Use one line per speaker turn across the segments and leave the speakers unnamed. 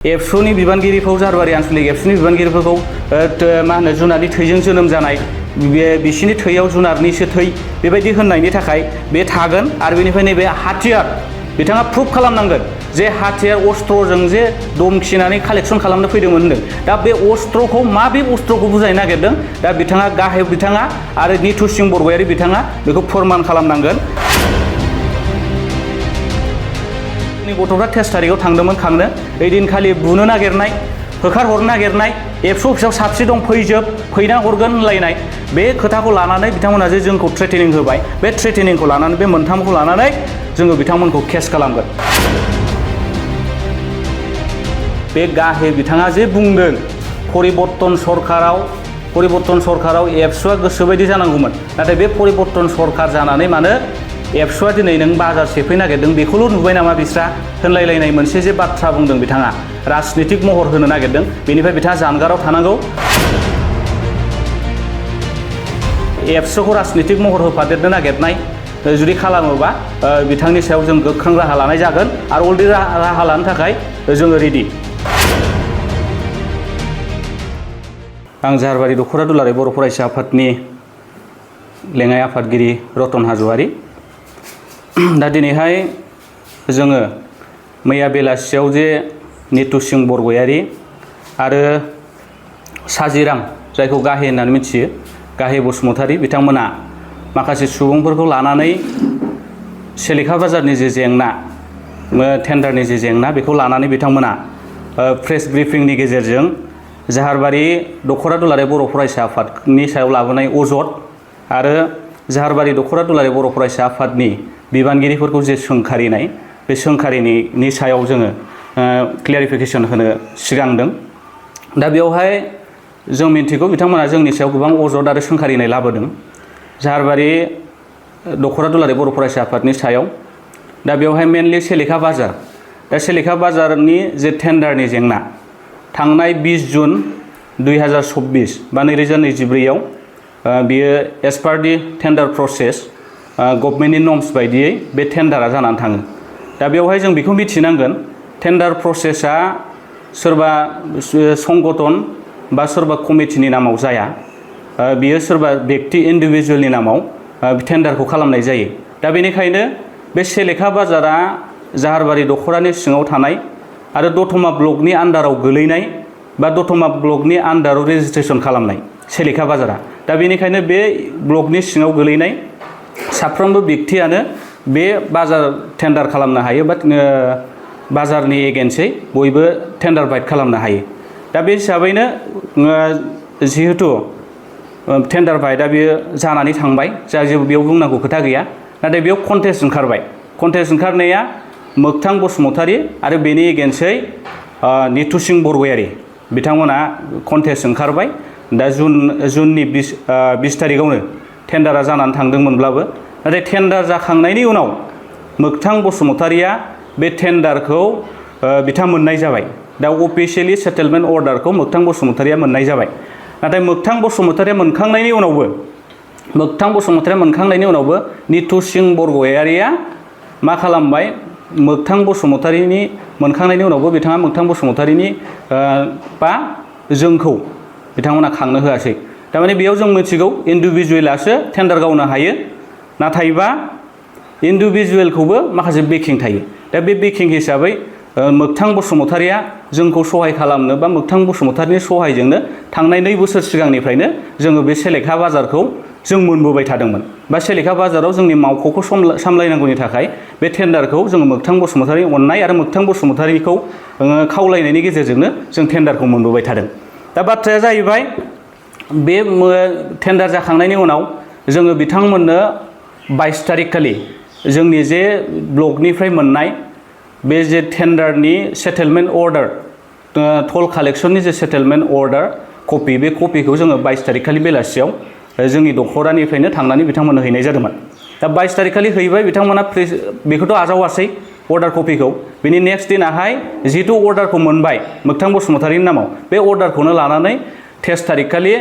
एबसुनि बिबानगिरिफोरखौ जाहारबारि आनसलिक एबसुनि बिबानगिरिफोरखौ मा होनो जुनारनि थैजों जोनोम जानाय बिसिनि थैयाव जुनारनिसो थै बेबायदि होननायनि थाखाय बे थागोन आरो बेनिफ्राय नैबे हाथियार बिथाङा प्रुफ खालामनांगोन जे हाथियार अस्त्रजों जे दमखिनानै कालेक्सन खालामनो फैदोंमोन होनदों दा बे अस्त्रखौ माबे अस्त्रखौ बुजायनो नागिरदों दा बिथाङा गाहाय बिथाङा आरो नितु सिंह बरगयारि बिथाङा बेखौ फोरमान खालामनांगोन। गथ'फ्रा टेस्ट थारिखआव थांदोंमोन खांनो ओइदिनखालि बुनो नागिरनाय होखारहरनो नागिरनाय एबसु अफिसाव साबसे दं फैना हरगोन होनलायनाय बे खोथाखौ लानानै बिथांमोना जे जोंखौ थ्रेटेनिं होबाय बे थ्रेटेनिंखौ लानानै बे मोनथामखौ लानानै जोङो बिथांमोनखौ केस खालामगोन। बे गाहे बिथाङा जे बुंदों परिबर्तन सरकाराव एबसुआ गोसोबायदि जानांगौमोन नाथाय बे परिबर्तन सरकार जानानै मानो एबसुआ दिनै नों बाजार सेफैनो नागिरदों बेखौल' नुबाय नामा बिस्रा होनलायलायनाय मोनसे जे बाथ्रा बुंदों बिथाङा राजनितिक महर होनो नागिरदों बेनिफ्राय बिथाङा जानगाराव थानांगौ। एबसुखौ राजनितिक महर होफादेरनो नागिरनाय जुदि खालामोबा बिथांनि सायाव जों गोख्रों राहा लानाय जागोन आरो अलरेडि राहा लानो थाखाय जोङो रेडि। आं जाहारबारि दख'रा दुलाराय बर' फरायसा आफादनि लेङाइ आफादगिरि रतन हाज'वारि। दा दिनैहाय जोङो मैया बेलासियाव जे नितु सिंह बरगयारि आरो साजिराम जायखौ गाहे होननानै मिथियो गाहे बसुमतारी बिथांमोना माखासे सुबुंफोरखौ लानानै सेलेखा बाजारनि जे जेंना टेन्डारनि जे जेंना बेखौ लानानै बिथांमोना प्रेस ब्रिफिंनि गेजेरजों जाहारबारि दख'रा दुलाराय बर' फरायसा आफादनि सायाव लाबोनाय अजद आरो जाहारबारि दख'रा दुलाराय बर' फरायसा आफादनि बिबानगिरिफोरखौ जे सोंखारिनाय बे सोंखारिनि सायाव जोङो क्लियारिफिकेसन होनो सिगांदों। दा बेवहाय जों मिन्थिगौ बिथांमोना जोंनि सायाव गोबां अजद आरो सोंखारिनाय लाबोदों जाहारबारि दख'रा दुलाराय बर' फरायसा आफादनि सायाव। दा बेवहाय मेनलि सेलेखा बाजार दा सेलेखा बाजारनि जे टेन्डारनि जेंना थांनाय 20 जुन 2024 बा 2024 बियो एस पार दि टेन्डार प्रसेस गभर्नमेन्टनि नर्म्स बायदियै बे टेन्डारा जानानै थाङो। दा बेवहाय जों बेखौ मिथिनांगोन टेन्डार प्रसेसा सोरबा संगठन बा सोरबा कमिटिनि नामाव जाया बियो सोरबा व्यक्ति इन्डिभिजुवेलनि नामाव टेन्डारखौ खालामनाय जायो। दा बेनिखायनो बे सेलेखा बाजारा जाहारबारि दख'रानि सिङाव थानाय आरो दतमा ब्लकनि आन्डाराव गोलैनाय बा दतमा ब्लकनि आन्डाराव रेजिस्ट्रेसन खालामनाय सेलेखा बाजारा। दा बेनिखायनो बे ब्लकनि सिङाव गोलैनाय साफ्रोमबो व्यक्तियानो बे बाजार टेन्डार खालामनो हायो बा बाजारनि एगेन्स्टै बयबो टेन्डार बाइट खालामनो हायो। दा बे हिसाबैनो जिहेतु टेन्डार बाइटआ बियो जानानै थांबाय जा जेबो बेयाव बुंनांगौ खोथा गैया नाथाय बेयाव कन्टेस्ट ओंखारबाय कन्टेस्ट ओंखारनाया मोगथां बसुमतारी आरो बेनि एगेन्स्टै नितु सिंह बरगयारि बिथांमोना कन्टेस्ट ओंखारबाय। दा जुननि 20 तारिखआवनो टेन्डारा जानानै थांदोंमोनब्लाबो नाथाय टेन्डार जाखांनायनि उनाव मोगथां बसुमतारीया बे टेन्डारखौ बिथां मोननाय जाबाय। दा अफिसियेलि सेटेलमेन्ट अर्डारखौ मोगथां बसुमतारीया मोननाय जाबाय। नाथाय मोगथां बसुमतारीया मोनखांनायनि उनावबो नितु सिंह बरगयारिया मा खालामबाय मोगथां बसुमतारीनि मोनखांनायनि उनावबो बिथाङा मोगथां बसुमतारीनि बा जोंखौ बिथांमोना खांनो होआसै। थारमाने बेयाव जों मिथिगौ इन्डिभिजुवेलासो टेन्डार गावनो हायो नाथायबा इन्डिभिजुवेलखौबो माखासे बेकिं थायो। दा बे बेकिं हिसाबै मोगथां बसुमतारीया जोंखौ सहाय खालामनो बा मोगथां बसुमतारीनि सहायजोंनो थांनाय 2 बोसोर सिगांनिफ्रायनो जोङो बे सेलेखा बाजारखौ जों मोनबोबाय थादोंमोन बा सेलेखा बाजाराव जोंनि मावख'खौ सामलायनांगौनि थाखाय बे टेन्डारखौ जोङो मोगथां बसुमतारी अननाय आरो मोगथां बसुमतारीखौ खावलायनायनि गेजेरजोंनो जों टेन्डारखौ मोनबोबाय थादों। दा बाथ्राया जाहैबाय बे टेन्डार जाखांनायनि उनाव जोङो बिथांमोननो 22 तारिख खालि जोंनि जे ब्लकनिफ्राय मोननाय बे जे टेन्डारनि सेटेलमेन्ट अर्डार टल कालेक्सननि जे सेटेलमेन्ट अर्डार कपि बे कपिखौ जोङो 22 तारिख खालि बेलासियाव जोंनि दख'रानिफ्रायनो थांनानै बिथांमोननो हैनाय जादोंमोन। दा 22 तारिख खालि हैबाय बिथांमोना बेखौथ' आजावासै अर्डार कपिखौ बिनि नेक्स्ट दिनाहाय जिहेतु अर्डारखौ मोनबाय मोगथां बसुमतारीनि नामाव बे अर्डारखौनो लानानै 23 तारिख खालि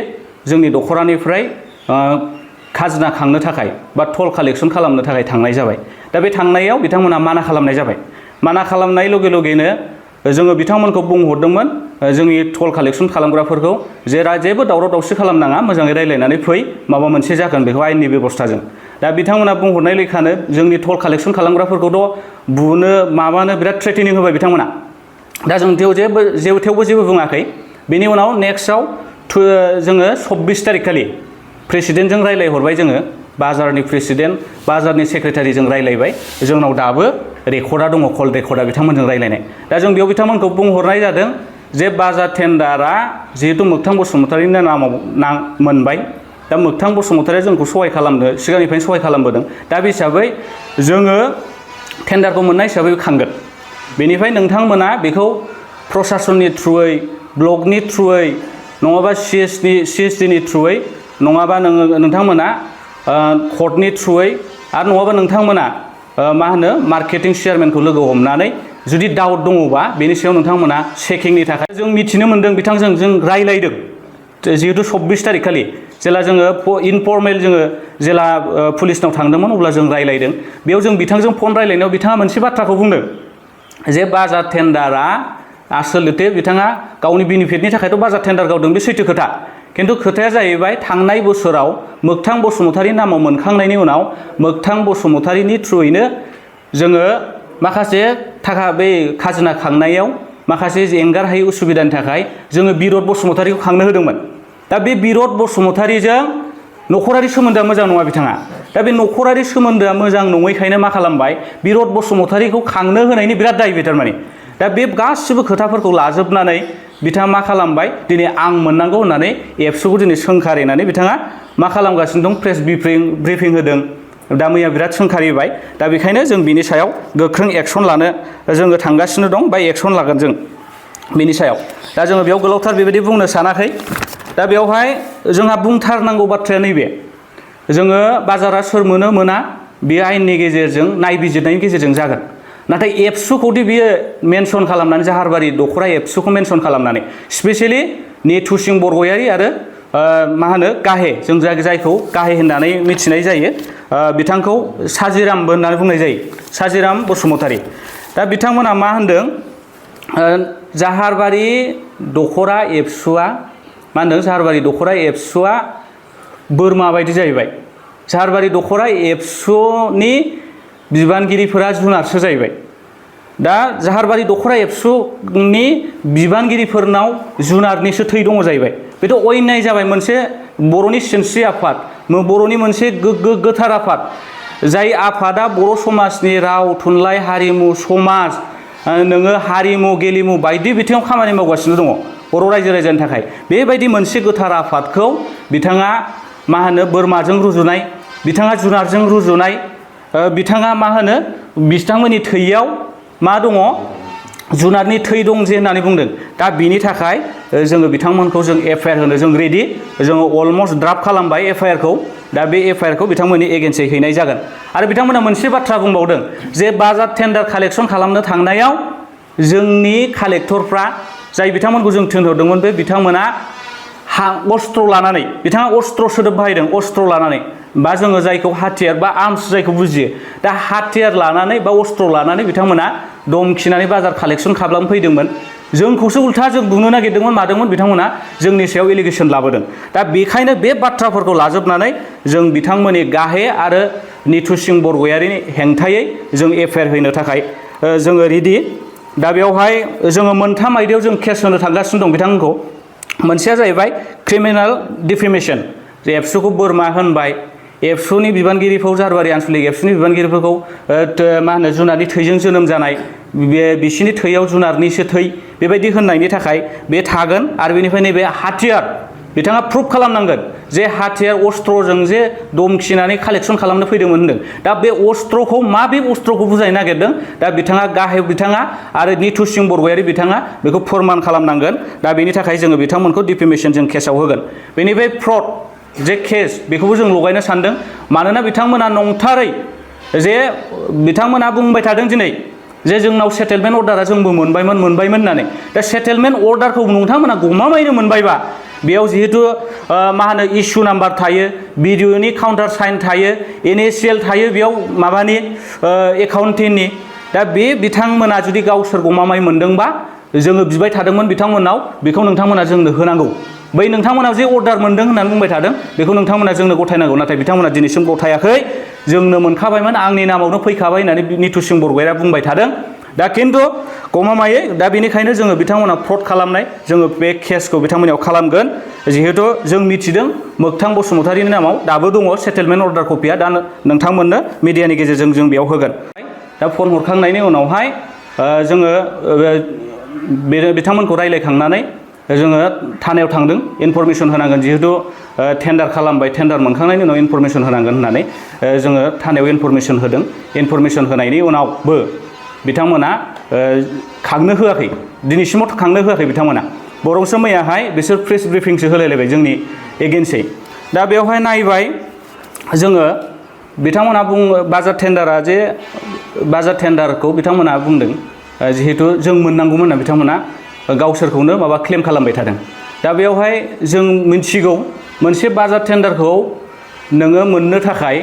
जोंनि दख'रानिफ्राय खाजोना खांनो थाखाय बा टल कालेक्सन खालामनो थाखाय थांनाय जाबाय। दा बे थांनायाव बिथांमोना माना खालामनाय जाबाय। माना खालामनाय लगे लगेनो जोङो बिथांमोनखौ बुंहरदोंमोन जोंनि टल कालेक्सन खालामग्राफोरखौ जे जेबो दावराव दावसि खालामनाङा मोजाङै रायज्लायनानै फै माबा मोनसे जागोन बेखौ आयेननि बेबस्थाजों दा बिथांमोना बुंहरनाय लेखानो जोंनि टल कालेक्सन खालामग्राफोरखौथ' बुनो माबानो बिराद थ्रेटेनिं होबाय बिथांमोना दा जों थेवबो जेबो बुङाखै बेनि उनाव नेक्स्टआव जोङो 26 तारिख खालि प्रेसिडेन्टजों रायज्लायहरबाय जोङो बाजारनि प्रेसिडेन्ट बाजारनि सेक्रेटारिजों रायज्लायबाय जोंनाव दाबो रेकर्डा दङ कल रेकर्डा बिथांमोनजों रायज्लायनाय दा जों बेयाव बिथांमोनखौ बुंहरनाय जादों जे बाजार टेन्डारा जिहेतु मोगथां बसुमतारिनि नामाव मोनबाय दा मोगथां बसुमतारिया जोंखौ सहाय खालामनो सिगांनिफ्रायनो सहाय खालामबोदों दा बे हिसाबै जोङो टेन्डारखौ मोननाय हिसाबै खांगोन बेनिफ्राय नोंथांमोना बेखौ प्रशासननि थ्रुयै ब्लकनि थ्रुयै नङाबा CSD नि थ्रुयै नङाबा नोंथांमोना कर्टनि थ्रुयै आरो नङाबा नोंथांमोना मा होनो मार्केटिं चेयारमेनखौ लोगो हमनानै जुदि डाउट दङबा बेनि सायाव नोंथांमोना चेकिंनि थाखाय जों मिथिनो मोन्दों बिथांजों जों रायलायदों जिहेतु 26 तारिख खालि जेला जोङो इनफर्मेल जोङो जेला पुलिसनाव थांदोंमोन अब्ला जों रायलायदों बेयाव जों बिथांजों फन रायलायनायाव बिथाङा मोनसे बाथ्राखौ बुंदों जे बाजार टेन्डारा आसलथे बिथाङा गावनि बेनिफिटनि थाखायथ' बाजार टेन्डार गावदों बे सैथो खोथा खिन्थु खोथाया जाहैबाय थांनाय बोसोराव मोगथां बसुमतारि नामाव मोनखांनायनि उनाव मोगथां बसुमतारिनि थ्रुयैनो जोङो माखासे थाखा बे खाजोना खांनायाव माखासे एंगारहायै उसुबिदानि थाखाय जोङो बिरद बसुमतारिखौ खांनो होदोंमोन दा बे बिरद बसुमतारिजों नखरारि सोमोन्दोआ मोजां नङा बिथाङा दा बे नखरारि सोमोन्दोआ मोजां नङैखायनो मा खालामबाय बिरद बसुमतारिखौ खांनो होनायनि बिराद दाय बेथार माने दा बे गासिबो खोथाफोरखौ लाजोबनानै बिथाङा मा खालामबाय दिनै आं मोननांगौ होननानै एबसुखौ दिनै सोंखारिनानै बिथाङा मा खालामगासिनो दं प्रेस ब्रिफिं होदों दा मैया बिराद सोंखारिबाय दा बेखायनो जों बिनि सायाव गोख्रों एक्सन लानो जोङो थांगासिनो दं बा एक्सन लागोन जों बिनि सायाव दा जोङो बेयाव गोलावथार बेबायदि बुंनो सानाखै दा बेवहाय जोंहा बुंथारनांगौ बाथ्राया नैबे जोङो बाजारा सोर मोनो मोना बे आयेननि गेजेरजों नायबिजिरनायनि गेजेरजों जागोन नाथाय एबसुखौदि बियो मेनसन खालामनानै जाहारबारि दख'रा एबसुखौ मेनसन खालामनानै स्पेसियेलि नेथुसिं बरगयारि आरो मा होनो गाहे जों जायखौ गाहे होननानै मिथिनाय जायो बिथांखौ साजिरामबो होननानै बुंनाय जायो साजिराम बसुमतारि दा बिथांमोना मा होनदों जाहारबारि दख'रा एबसुआ मा होनदों जाहारबारि दख'रा एबसुआ बोरमा बायदि जाहैबाय जाहारबारि दख'रा एबसुनि बिबानगिरिफोरा जुनारसो जाहैबाय दा जाहारबारि दख'रा एबसुनि बिबानगिरिफोरनाव जुनारनिसो थै दङ जाहैबाय बेथ' अयनाय जाबाय मोनसे बर'नि सिनस्रि आफाद बर'नि मोनसे गोग्गो गोथार आफाद जाय आफादा बर' समाजनि राव थुनलाइ हारिमु समाज नोङो हारिमु गेलेमु बायदि बिथिङाव खामानि मावगासिनो दङ बर' रायजो राजानि थाखाय बेबायदि मोनसे गोथार आफादखौ बिथाङा मा होनो बोरमाजों रुजुनाय बिथाङा जुनारजों रुजुनाय बिथाङा मा होनो बिथांमोननि थैयाव मा दङ जुनारनि थै दं जे होननानै बुंदों दा बिनि थाखाय जोङो बिथांमोनखौ जों एफआइआर होनो जों रेडि जोङो अलमस्ट ड्राफ्ट खालामबाय एफआइआरखौ दा बे एफआइआरखौ बिथांमोननि एगेन्सै हैनाय जागोन आरो बिथांमोना मोनसे बाथ्रा बुंबावदों जे बाजार टेन्डार कालेक्सन खालामनो थांनायाव जोंनि कालेक्टरफ्रा जाय बिथांमोनखौ जों थिनहरदोंमोन बे बिथांमोना अस्त्र लानानै बिथाङा अस्त्र सोदोब बाहायदों अस्त्र लानानै बा जोङो जायखौ हाथियार बा आर्मस जायखौ बुजियो दा हाथियार लानानै बा अस्त्र लानानै बिथांमोना दमखिनानै बाजार कालेक्सन खालामफैदोंमोन जोंखौसो उल्था जों बुंनो नागिरदोंमोन मादोंमोन बिथांमोना जोंनि सायाव एलिगेसन लाबोदों दा बेखायनो बे बाथ्राफोरखौ लाजोबनानै जों बिथांमोननि गाहे आरो निथुसिं बरगयारिनि हेंथायै जों एफआइआर होनो थाखाय जोङो रेडि दा बेवहाय जोङो मोनथाम आयदायाव जों केस होनो थांगासिनो दं बिथांमोनखौ मोनसेया जाहैबाय क्रिमिनेल डिफेमेसन जे एबसुखौ बोरमा होनबाय एबसुनि बिबानगिरिफोरखौ जाहारबारि आनसलिक एबसुनि बिबानगिरिफोरखौ मा होनो जुनारनि थैजों जोनोम जानाय बिसिनि थैयाव जुनारनिसो थै बेबायदि होननायनि थाखाय बे थागोन आरो बेनिफ्राय नैबे हाथियार बिथाङा प्रुफ खालामनांगोन जे हाथियार अस्त्रजों जे दमखिनानै कालेक्सन खालामनो फैदोंमोन होनदों दा बे अस्त्रखौ माबे अस्त्रखौ बुजायनो नागिरदों दा बिथाङा आरो निथुसिं बरगयारि बिथाङा बेखौ फोरमान खालामनांगोन दा बेनि थाखाय जोङो बिथांमोनखौ डिफेमेसन जों केसाव होगोन बेनिफ्राय फ्रड जे केस बेखौबो जों लगायनो सानदों मानोना बिथांमोना नंथारै जे बिथांमोना बुंबाय थादों दिनै जे जोंनाव सेटेलमेन्ट अर्डारा जोंबो मोनबायमोन होननानै दा सेटेलमेन्ट अर्डारखौ नोंथांमोना गमामायैनो मोनबायबा बेयाव जिहेतु मा होनो इस्यु नाम्बार थायो बिडिअनि काउन्टार साइन थायो एनएसिएल थायो बेयाव माबानि एकाउन्टिंनि दा बे बिथांमोना जुदि गावसोर गमामाय मोनदोंबा जोङो बिबाय थादोंमोन बिथांमोनाव बेखौ नोंथांमोना जोंनो होनांगौ बै नोंथांमोना जे अर्डार मोनदों होननानै बुंबाय थादों बेखौ नोंथांमोना जोंनो गथायनांगौ नाथाय बिथांमोना दिनैसिम गथायाखै जोंनो मोनखाबायमोन आंनि नामावनो फैखाबाय होननानै नितु सिंह बरगयारिया बुंबाय थादों दा खिन्थु गमामायै दा बेनिखायनो जोङो बिथांमोना फ्रड खालामनाय जोङो बे केसखौ बिथांमोननियाव खालामगोन जिहेतु जों मिथिदों मोगथां बसुमतारिनि नामाव दाबो दङ सेटेलमेन्ट अर्डार कपिया दा नोंथांमोननो मिडियानि गेजेरजों जों बेयाव होगोन दा फन हरखांनायनि उनावहाय जोङो बिथांमोनखौ रायज्लायखांनानै जोङो थानायाव थांदों इनफरमेसन होनांगोन जिहेतु टेन्डार खालामबाय टेन्डार मोनखांनायनि उनाव इनफरमेसन होनांगोन होननानै जोङो थानायाव इनफरमेसन होदों इनफरमेसन होनायनि उनावबो बिथांमोना खांनो होआखै दिनैसिमाव खांनो होआखै बिथांमोना बरंसो मैयाहाय बिसोर प्रेस ब्रिफिंसो होलायलायबाय जोंनि एगेन्स्टै दा बेवहाय नायबाय जोङो बिथांमोना बाजार टेन्डारा जे बाजार टेन्डारखौ बिथांमोना बुंदों जिहेतु जों मोननांगौमोन होनना बिथांमोना गावसोरखौनो माबा क्लेम खालामबाय थादों दा बेवहाय जों मिन्थिगौ मोनसे बाजार टेन्डारखौ नोङो मोननो थाखाय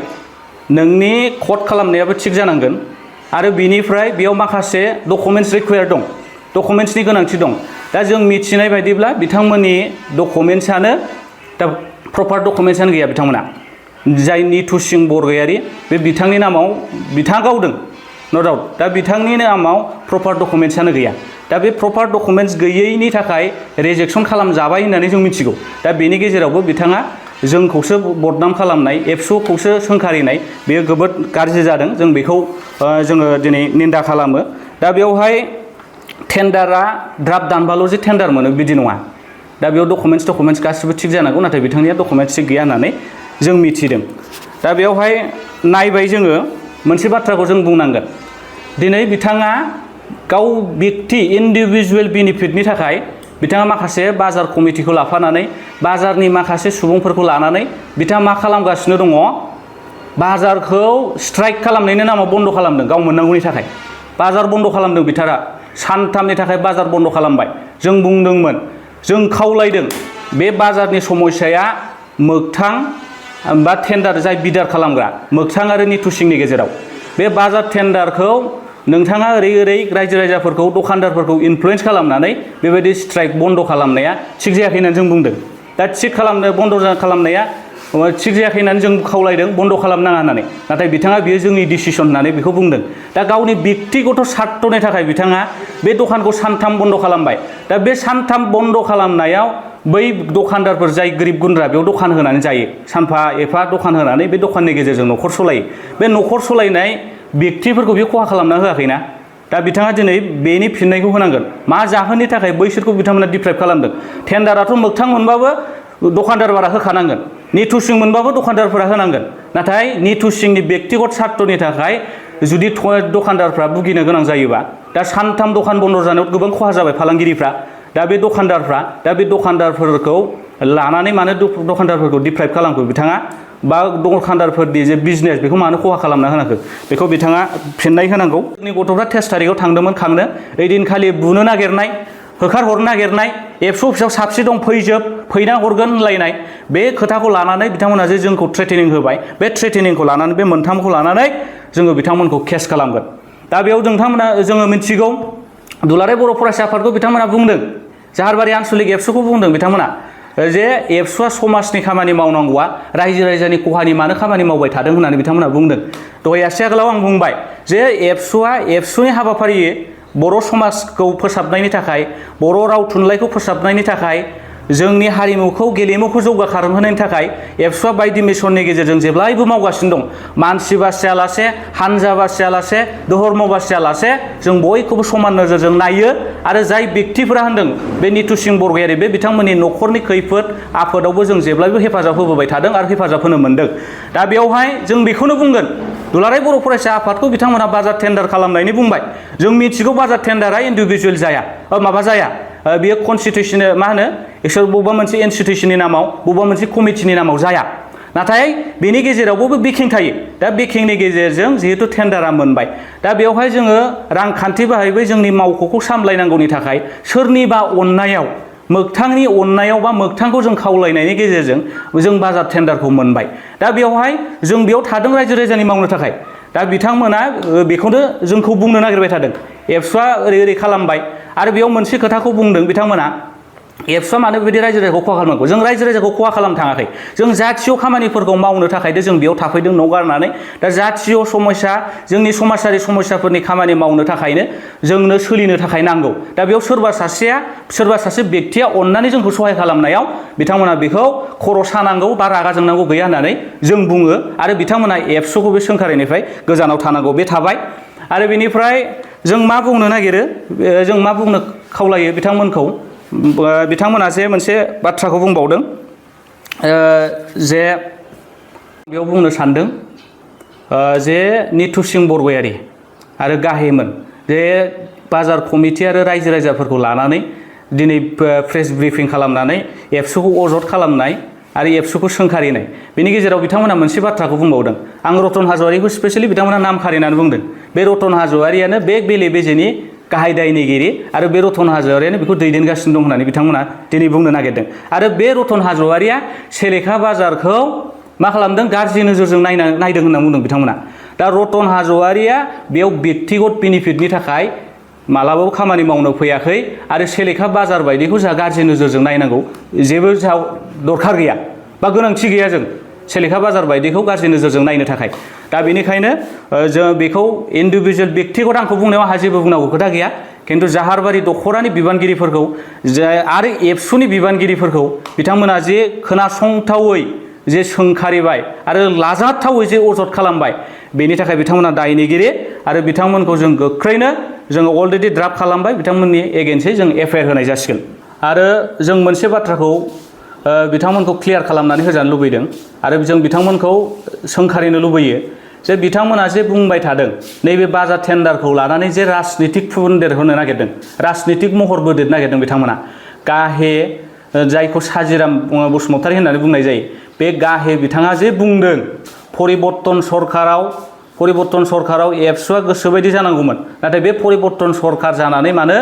नोंनि कट खालामनायाबो थिग जानांगोन आरो बिनिफ्राय बेयाव माखासे डकुमेन्टस रिक्वायार दं डकुमेन्टसनि गोनांथि दं दा जों मिथिनाय बायदिब्ला बिथांमोननि डकुमेन्टसानो दा प्रपार डकुमेन्टसानो गैया बिथांमोना जाय नितु सिंह बरगयारि बे बिथांनि नामाव बिथाङा गावदों न' डाउट दा बिथांनि नामाव प्रपार डकुमेन्टसानो गैया दा बे प्रपार डकुमेन्टस गैयैनि थाखाय रिजेक्सन खालामजाबाय होननानै जों मिथिगौ दा बेनि गेजेरावबो बिथाङा जोंखौसो बदनाम खालामनाय एबसुखौसो सोंखारिनाय बेयो जोबोद गाज्रि जादों जों बेखौ जोङो दिनै निन्दा खालामो दा बेवहाय टेन्डारा ड्राफ्ट दानबाल' जे टेन्डार मोनो बिदि नङा दा बेयाव डकुमेन्टस गासिबो थिग जानांगौ नाथाय बिथांनिया डकुमेन्टस थिग गैया होननानै जों मिथिदों दा बेवहाय नायबाय जोङो मोनसे बाथ्राखौ जों बुंनांगोन दिनै बिथाङा गाव व्यक्ति इन्डिभिजुवेल बेनिफिटनि थाखाय बिथाङा माखासे बाजार कमिटिखौ लाफानानै बाजारनि माखासे सुबुंफोरखौ लानानै बिथाङा मा खालामगासिनो दङ बाजारखौ स्ट्राइक खालामनायनि नामाव बन्द खालामदों गाव मोननांगौनि थाखाय बाजार बन्द खालामदों बिथाङा सानथामनि थाखाय बाजार बन्द खालामबाय जों बुंदोंमोन जों खावलायदों बे बाजारनि समस्याया मोगथां बा टेन्डार जाय बिदार खालामग्रा मोगथां आरो नितु सिंहनि गेजेराव बे बाजार टेन्डारखौ नोंथाङा ओरै रायजो राजाफोरखौ दखानदारफोरखौ इनफ्लुयेन्स खालामनानै बेबायदि स्ट्राइक बन्द खालामनाया थिग जायाखै होननानै जों बुंदों दा थिग खालामनो बन्द खालामनाया थिग जायाखै होननानै जों खावलायदों बन्द खालामनाङा होननानै नाथाय बिथाङा बियो जोंनि डिसिसन होननानै बेखौ बुंदों दा गावनि व्यक्तिगत स्वार्थनि थाखाय बिथाङा बे दखानखौ सानथाम बन्द खालामबाय दा बे सानथाम बन्द खालामनायाव बै दखानदारफोर जाय गोरिब गुन्द्रा बेयाव दखान होनानै जायो सानफा एफा दखान होनानै बे दखाननि गेजेरजों न'खर सलायो बे न'खर सलायनाय व्यक्तिफोरखौ बे खहा खालामना होआखैना दा बिथाङा दिनै बेनि फिननायखौ होनांगोन मा जाहोननि थाखाय बैसोरखौ बिथांमोना डिप्राइभ खालामदों टेन्डाराथ' मोगथां मोनबाबो दखानदारफोरा होखानांगोन नितु सिंह मोनबाबो दखानदारफोरा होनांगोन नाथाय नितु सिंहनि व्यक्तिगत स्वार्थनि थाखाय जुदि दखानदारफ्रा भुगिनो गोनां जायोबा दा सानथाम दखान बन्द जानायाव गोबां खहा जाबाय फालांगिरिफ्रा दा बे दखानदारफोरखौ लानानै मानो दखानदारफोरखौ डिप्राइभ खालामखो बिथाङा बा दखानदारफोरनि जे बिजनेस बेखौ मानो खहा खालामना होनांगौ बेखौ बिथाङा फिननाय होनांगौ जोंनि गथ'फ्रा 23 तारिखआव थांदोंमोन खांनो ओइदिनखालि बुनो नागिरनाय होखारहरनो नागिरनाय एबसु अफिसाव साबसे दं फैना हरगोन होनलायनाय बे खोथाखौ लानानै बिथांमोना जे जोंखौ थ्रेटेनिं होबाय बे थ्रेटेनिंखौ लानानै बे मोनथामखौ लानानै जोङो बिथांमोनखौ केस खालामगोन दा बेयाव नोंथांमोना जोङो मिथिगौ दुलाराय बर' फरायसा आफादखौ बिथांमोना बुंदों जाहारबारि आनसलिक एबसुखौ बुंदों बिथांमोना जे एबसुआ समाजनि खामानि मावनांगौआ रायजो राजानि खहानि मानो खामानि मावबाय थादों होननानै बिथांमोना बुंदों दहाय एसे आगोलाव आं बुंबाय जे एबसुनि हाबाफारि बर' समाजखौ फोसाबनायनि थाखाय बर' राव थुनलाइखौ फोसाबनायनि थाखाय जोंनि हारिमुखौ गेलेमुखौ जौगाखांहोनायनि थाखाय एबसुआ बायदि मिशननि गेजेरजों जेब्लायबो मावगासिनो दं मानसि बासियालासे हानजा बासियालासे धर्म बासियालासे जों बयखौबो समान नोजोरजों नायो आरो जाय व्यक्तिफोरा होनदों बे नितु सिंह बरगयारि बे बिथांमोननि न'खरनि खैफोद आफोदावबो जों जेब्लायबो हेफाजाब होबोबाय थादों आरो हेफाजाब होनो मोनदों दा बेवहाय जों बेखौनो बुंगोन दुलाराय बर' फरायसा आफादखौ बिथांमोना बाजार टेन्डार खालामनायनि बुंबाय जों मिथिगौ बाजार टेन्डारा इन्डिभिजुवेल जाया माबा जाया बेयो कनस्टिटिउसन मा होनो इसोर बबेबा मोनसे इनस्टिटिउसननि नामाव बबेबा मोनसे कमिटिनि नामाव जाया नाथाय बेनि गेजेरावबो बेकिं थायो दा बेकिंनि गेजेरजों जिहेतु टेन्डारा मोनबाय दा बेवहाय जोङो रांखान्थि बाहायबाय जोंनि मावख'खौ सामलायनांगौनि थाखाय सोरनिबा अननायाव मोगथांनि अननायाव बा मोगथांखौ जों खावलायनायनि गेजेरजों जों बाजार टेन्डारखौ मोनबाय दा बेवहाय जों बेयाव थादों रायजो राजानि मावनो थाखाय दा बिथांमोना बेखौनो जोंखौ बुंनो नागिरबाय थादों एबसुआ ओरै खालामबाय आरो बेयाव मोनसे खोथाखौ बुंदों बिथांमोना एबसुआ मानो बेबायदि रायजो राजाखौ खहा खालामनांगौ जों रायजो राजाखौ खहा खालामनो थाङाखै जों जाथिय खामानिफोरखौ मावनो थाखायनो जों बेयाव थाफैदों न' गारनानै दा जाथिय समस्या जोंनि समाजारि समस्याफोरनि खामानि मावनो थाखायनो जोंनो सोलिनो थाखाय नांगौ दा बेयाव सोरबा सासे बेक्तिया अननानै जोंखौ सहाय खालामनायाव बिथांमोना बेखौ खर' सानांगौ बा रागा जोंनांगौ गैया होननानै जों बुङो आरो बिथांमोना एबसुखौ बे सोंखारिनिफ्राय गोजानाव थानांगौ बे थाबाय आरो बेनिफ्राय जों मा बुंनो नागिरो जों मा बुंनो खावलायो बिथांमोनखौ बिथांमोना जे मोनसे बाथ्राखौ बुंबावदों जे बेयाव बुंनो सानदों जे नितु सिंह बरगयारी आरो गाहेमोन जे बाजार कमिटि आरो रायजो राजाफोरखौ लानानै दिनै प्रेस ब्रिफिं खालामनानै एबसुखौ अजद खालामनाय आरो एबसुखौ सोंखारिनाय बेनि गेजेराव बिथांमोना मोनसे बाथ्राखौ बुंबावदों आं रतन हाज'वारिखौ स्पेसियेलि बिथांमोना नाम खारिनानै बुंदों बे रतन हाज'वारियानो बे बेले बेजेनि गाहाय दायनिगिरि आरो बे रतन हाज'वारियानो बेखौ दैदेनगासिनो दं होननानै बिथांमोना दिनै बुंनो नागिरदों आरो बे रतन हाज'वारिया सेलेखा बाजारखौ मा खालामदों गाज्रि नोजोरजों नायदों होनना बुंदों बिथांमोना दा रतन हाज'वारिया बेयाव व्यक्तिगत बेनिफिटनि थाखाय मालाबाबो खामानि मावनो फैयाखै आरो सेलेखा बाजार बायदिखौ जोंहा गाज्रि नोजोरजों नायनांगौ जेबो दरखार गैया बा गोनांथि गैया जों सेलेखा बाजार बायदिखौ गाज्रि नोजोरजों नायनो थाखाय दा बेनिखायनो जों बेखौ इन्डिभिजुवेल बेक्तिगत आंखौ बुंनायाव आंहा जेबो बुंनांगौ खोथा गैया खिन्थु जाहारबारि दख'रानि बिबानगिरिफोरखौ आरो एबसुनि बिबानगिरिफोरखौ बिथांमोना जे खोनासंथावै जे सोंखारिबाय आरो लाजाथावै जे अजद खालामबाय बेनि थाखाय बिथांमोना दायनिगिरि आरो बिथांमोनखौ जों गोख्रैनो जोङो अलरेडि ड्राफ्ट खालामबाय बिथांमोननि एगेन्स्टै जों एफआइआर होनाय जासिगोन आरो जों मोनसे बाथ्राखौ बिथांमोनखौ क्लियार खालामनानै होजानो लुबैदों आरो जों बिथांमोनखौ सोंखारिनो लुबैयो जे बिथांमोना जे बुंबाय थादों नैबे बाजार टेन्डारखौ लानानै जे राजनितिक फुनदेर होनो नागिरदों राजनितिक महर बोदेरनो नागिरदों बिथांमोना गाहे जायखौ साजिराम बसुमतारी होननानै बुंनाय जायो बे गाहे बिथाङा जे बुंदों परिबर्तन सरकाराव एबसुआ गोसोबायदि जानांगौमोन नाथाय बे परिबर्तन सरकार जानानै मानो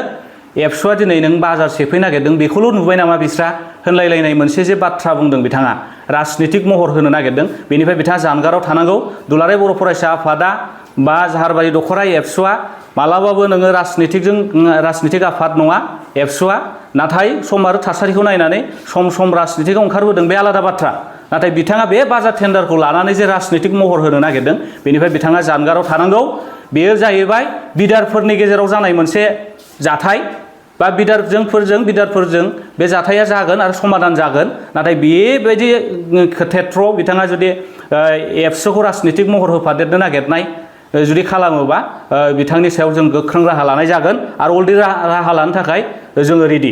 एबसुआ दिनै नों बाजार सेफै नागिरदों बेखौल' नुबाय नामा बिस्रा होनलायलायनाय मोनसे जे बाथ्रा बुंदों बिथाङा राजनितिक महर होनो नागिरदों बेनिफ्राय बिथाङा जानगाराव थानांगौ दुलाराय बर' फरायसा आफादा बा जाहारबारि दख'रा एबसुआ मालाबाबो नोङो राजनितिक आफाद नङा एबसुआ नाथाय सम आरो थासारिखौ नायनानै सम राजनितिकआव ओंखारबोदों बे आलादा बाथ्रा नाथाय बिथाङा बे बाजार टेन्डारखौ लानानै जे राजनितिक महर होनो नागिरदों बेनिफ्राय बिथाङा जानगाराव थानांगौ बेयो जाहैबाय बिदारफोरनि गेजेराव जानाय मोनसे जाथाय बा बिदारफोरजों बे जाथाया जागोन आरो समाधान जागोन नाथाय बेबायदि खेथ्रआव बिथाङा जुदि एबसुखौ राजनितिक महर होफादेरनो नागिरनाय जुदि खालामोबा बिथांनि सायाव जों गोख्रों राहा लानाय जागोन आरो अलरेडि राहा लानो थाखाय जोङो रेडि